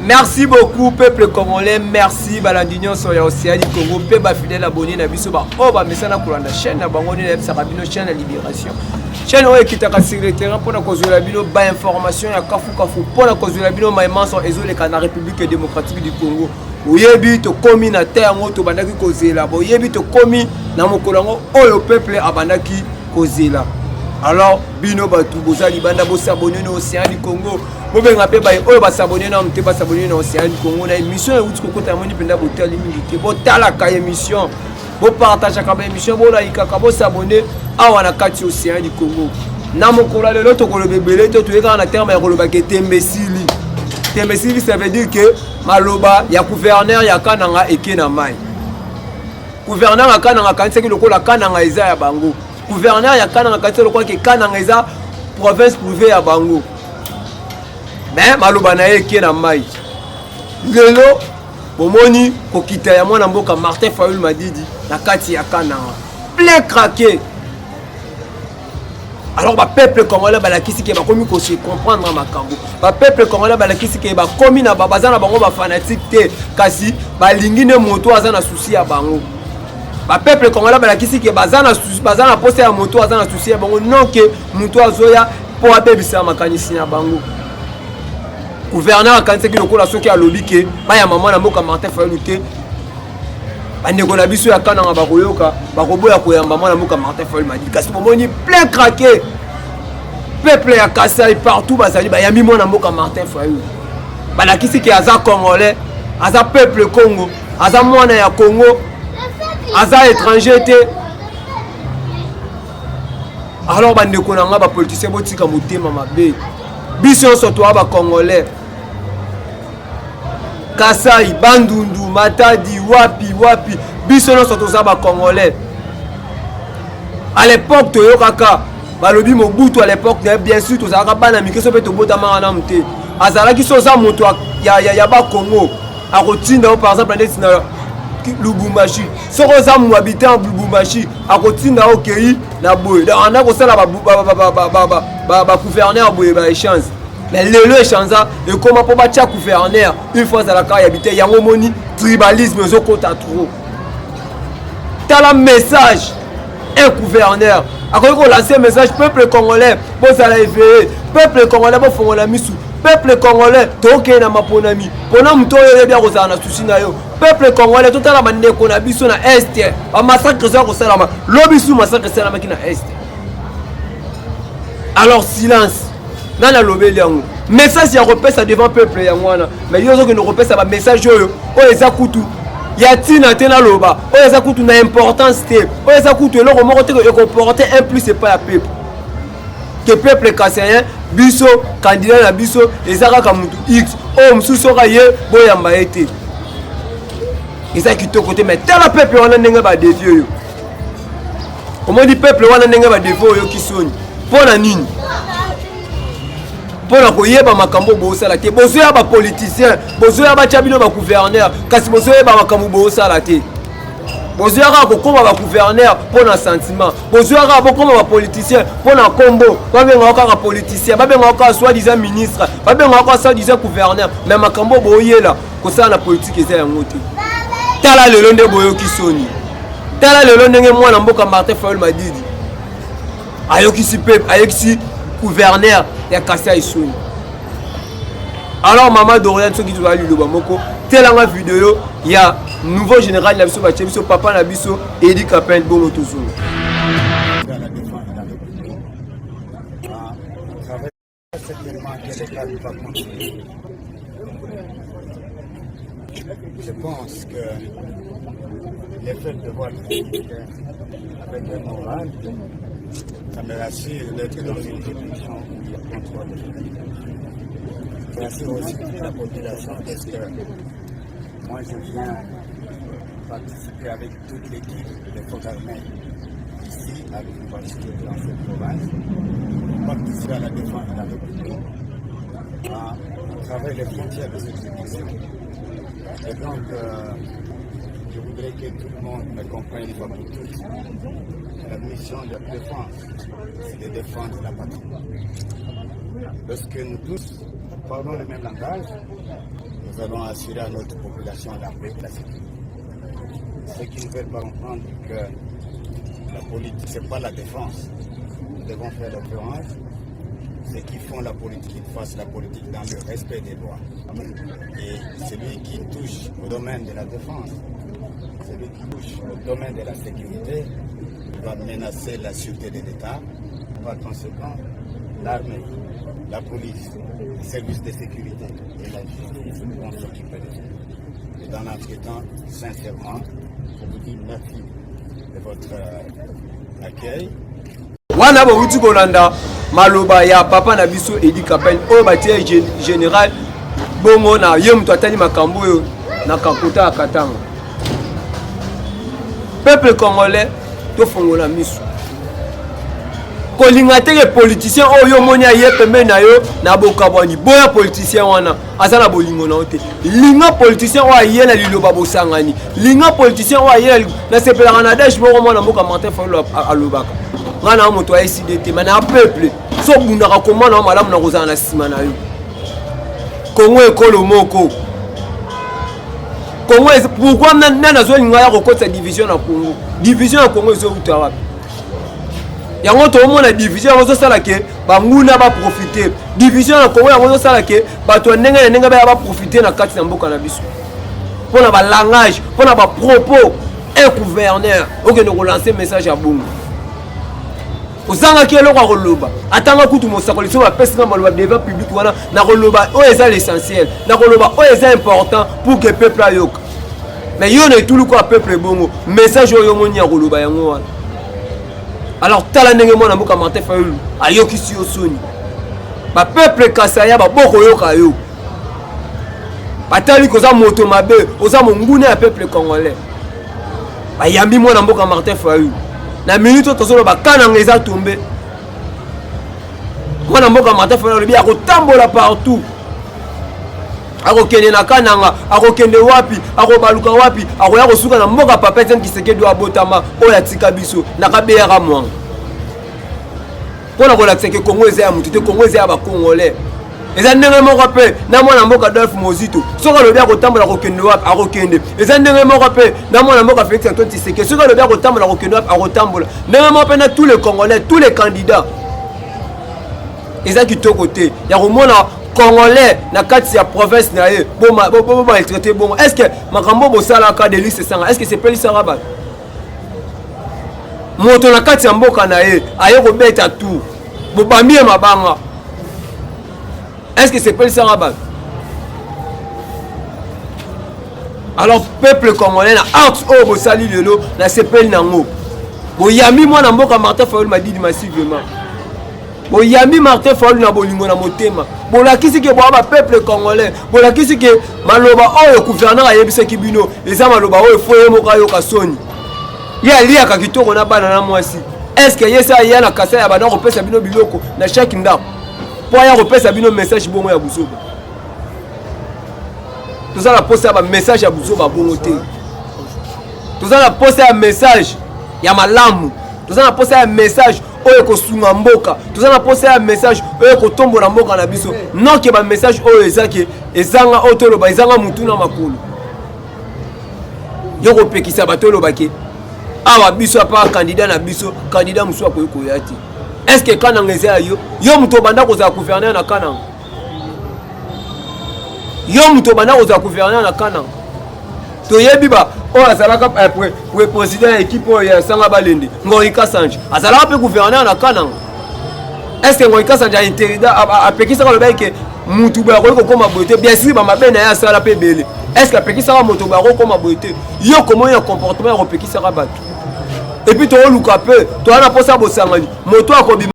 Merci beaucoup peuple congolais, merci balandi nyonso ya Océan du Congo pe ba fidèle abonné na biso ba oyo bamesana kolanda chaîne na bango nde nayebisaka bino chaîne ya libération. Chaîne oyo ekitaka sur le terrain mpona kozwela bino ba information ya kafukafu mpona kozwela bino maemanso ezoleka na République démocratique du Congo. Oyebi tokomi na te yango tobandaki kozela, boyebi tokomi na mokolo yango oyo peuple abandaki kozela. Alors bino bato boza libanda bosabone na Océan du Congo. Bobenga mpe baye oyo basabone nanu te basabone na Océan du Congo na émission euti kokota yamoni mpenza botali mingi te botalaka émission bopartageaka ba émission bolayikaka bosabone awa na kati Océan du Congo na mokolo ya lelo tokoloba ebele te toye kaka na terme ya koloba ke tembe esili tembe esili ça veut dire que maloba ya gouverneur ya Kananga eke na mai gouverneur ya Kananga akanisaki lokola Kananga eza ya bango gouverneur ya Kananga akanisaki lokola ke Kananga eza province privée ya bango me maloba na ye eke na mai lelo bomoni kokita ya mwana mboka Martin Fayulu Madidi na kati ya Kananga plein craqué alors bapeuple congolais balakisi ke bakomi kose comprendre makambo bapeuple congolais balakisi ke bakomi na baza na bango bafanatike te kasi balingi nde moto aza na susi ya bango bapeuple congolais balakisi ke baza na baza na posa ya moto aza na susi ya bango non ke moto azoya mpo abebisa makanisi na bango gouverneur akanisaki lokola soki alobi ke baya mama na mboka Martin Fayulu te bandeko na biso ya Kananga bakoyoka bakoboya koyamba mwana mboka Martin Fayulu Madidi kasi bomoni plein craqué peuple ya Kasai partout bazali bayambi mwana mboka Martin Fayulu balakisi ke aza congolais aza peuple Congo aza mwana ya Congo aza étranger te alors bandeko na nga bapoliticien botika motema mabe biso nyonso toa bacongolais Kasai, Bandundu, Matadi, wapi wapi, biso nyonso toza ba congolais. À l'époque toyokaka balobi Mobutu à l'époque na bien sûr tozalaka bana mike so mpe tobotamaka nanu te azalaki so oza moto ya, ya, ya bakongo akotinda yo par exemple ndeti na Lubumbashi soki oza habitant Lubumbashi akotinda yo okei na boye donc anda kosala bagouverneur boye ba échange mais lelo echanza ekoma mpo batya gouverneur une fois azalaka ya bite yango omoni tribalisme ezokota trop tala message un gouverneur akoki kolancer message peuple congolais bozala éveillé peuple congolais bofongola misu peuple congolais tokende na maponami mpona moto oyo oyebi akozala na susi na yo peuple congolais totala bandeko na biso na este bamassacre eza kosalama lobi su massacre esalamaki na este alors silence nani alobeli yango message ya kopesa devant peuple yango wana mais yo ozokende kopesa bamessage oyo oyo eza kutu ya ntina te naloba oyo eza kutu na importance te oyo eza kutu eloko moko te ekoporte un plus epai ya peuple ke peuple kasayen biso candidat na biso eza kaka mutu x oyo mosusu soki aye boyamba ye te eza kitoko te mais tala peuple wana ndenge badefie oyo omoni peuple wana ndenge badefie oyoki soni mpo na nini mpo na koyeba makambo bosala te bozoya bapoliticien bozoya batya bino bagouverneur kasi bozoyeba makambo bosala te bozoya kaka kokóma bagouverneur mpo na sentiment bozoya kaka bokóma bapoliticien mpo na nkombo babengaka kaka politicien babengaka kaka soi disant ministre babengaka kaka soi disant gouverneur mais makambo boyela kosala na politike eza yango te tala lelo nde boyoki soni tala lelo ndenge mwana mboka Martin Fayulu Madidi ayokisi peuple ayokisi gouverneur ya Kasai soni alors mama Dorian soki tozala liloba moko telanga video ya nouveau général na biso batie biso papa na biso Edi Kapend bongo tozonga Je pense que le fait de voir avec un moral, ça me rassure d'être dans une direction où il y a contrôle. Ça rassure aussi toute la population parce que moi je viens participer avec toute l'équipe des forces armées ici à Lubumbashi dans cette province, participer à la défense de la République à travers les frontières de cette juridiction. Et donc, je voudrais que tout le monde me comprenne une fois pour toutes. La mission de la défense, c'est de défendre la patrie. Lorsque nous tous, parlons le même langage, nous allons assurer à notre population la paix et la sécurité. Ceux qui ne veulent pas comprendre que la politique, ce n'est pas la défense. Nous devons faire la différence. Ceux qui font la politique, ils fassent la politique dans le respect des lois. Et celui qui touche au domaine de la défense, celui qui touche au domaine de la sécurité, va menacer la sûreté de l'État. Par conséquent, l'armée, la police, les services de sécurité et la justice vont s'occuper de ça. Et dans l'entretemps, sincèrement, je vous dis merci de votre accueil. Wana bowuti kolanda maloba ya papa na biso Eddy Kapend oyo batie général bongo na ye moto atali makambo oyo na kakota ya Katanga. Peuple congolais, tofongola miso. Kolinga te ke politicien oyo omoni aye pembeni na yo na bokabwani, boya politicien wana, aza na bolingo na yo te. Linga politicien oyo aye na liloba bosangani. Linga politicien oyo aye. Nasepelaka na adage moko mwana mboka Martin Fayulu alobaka: ngai na moto aeside te, ma na peuple so obundaka koma na yo malamu na kozala na nsima na yo. Kongo ekolo moko. Kongo, pourquoi nani azolinga ya kokotisa division na Kongo? Division ya Kongo ezowuta wapi? Yango toomona division yango ezosala ke banguna baprofite. Division ya Kongo yango ezosala ke bato ya ndenge na ndenge baya baprofite na kati na mboka na biso, mpo na balangage, mpo na bapropos. Un gouverneur okende kolancer message ya bongo, ozangaki eloko ya koloba. Atanga kutu mosakoli so bapesinga maloba devant public wana, nakoloba oyo eza l'essentiel, nakoloba oyo eza important pour que peuple ayoka. Mais yo na etuluku ya peuple ebongo, message oyo omoni ya koloba yango wana. Alors tala ndenge mwana mboka Martin Fayulu ayokisi yo soni. Bapeuple Kasaya babokoyoka yo, batali koza moto mabe, oza monguna ya peuple congolais. Bayambi mwana mboka Martin Fayulu na minute oyo tozoloba, Kananga eza tombe. Mwana mboka Martin Fayulu alobi akotambola partout, akokende na Kananga, akokende wapi, akobaluka wapi, akoya kosuka na mboka papa Etienne Tshisekedi oyo abotama, oyo atika biso na kabeyaka mwanga, mpo na kolakisa ke Kongo eza ya motu te, Kongo eza ya bacongolais. Eza ndenge moko mpe na mwana mboka Adolphe Mozito, soki alobi akotambola akokende wapi, akokende. Eza ndenge moko mpe na mwana mboka Félix Antoine Tshisekedi, soki alobi akotambola akokende wapi, akotambola. Ndenge moko mpe na tous les Congolais, tous les candidats. Eza kitoko te ya komona Congolais na kati ya province na ye bomaltraite bongo. Est ce que makambo bosalaka Delly Sesanga, est ce que sepelisaka bato? Moto na kati ya mboka na ye aye kobeta tour, bobambi ye mabanga, est ce que sepelisaka bato? Alors peuple congolais, na acte oyo bosali lelo, nasepeli nango. Boyambi mwana mboka Martin Fayulu Madidi massivement, boyambi Martin Fayulu na bolingo na motema. Bolakisi ke boya bapeuple congolais, bolakisi ke maloba oyo gouverneur ayebisaki bino eza maloba oyo fo ye moko ayoka soni. Ye aliaka kitoko na bana na mwasi, est-ce ye se aya na kasa ya bana kopesa bino biloko na chaque ndako mpo aya kopesa bino message bongo ya buzoba? Toza na posa ya bamessage ya buzoba bongo te. Toza na posa ya message ya malamu, toza na posa ya message oyo ekosunga mboka, toza na posa ya message oyo ekotombola mboka na biso, noke bamessage oyo ezake ezanga oyo toloba ezanga mutu na makolo. Yo kopekisa bato, olobaki awa biso apa candidat na biso, candidat mosusu akoki koya te. Est ce que Kananga eza ya yo? Yo moto obanda kozala gouverneur na Kananga, yo moto obanda kozala gouverneur na Kananga. Toyebi ba oyo azalaka président ya équipe oyo ya Sanga Balende, Ngoi Kasanji, azalaka mpe gouverneur na Kananga. Est ce que Ngoi Kasanji apekisaka, alobaki ke mutu boye akoki kokóma boye te? Bien sûr, bamabe na ye asala mpe ebele. Est ce que apekisaka moto boye akokóma boye te? Yo komoni na comportement ya kopekisaka bato. Et puis tooluka mpe toza na mposa bosangani. Moto akobima.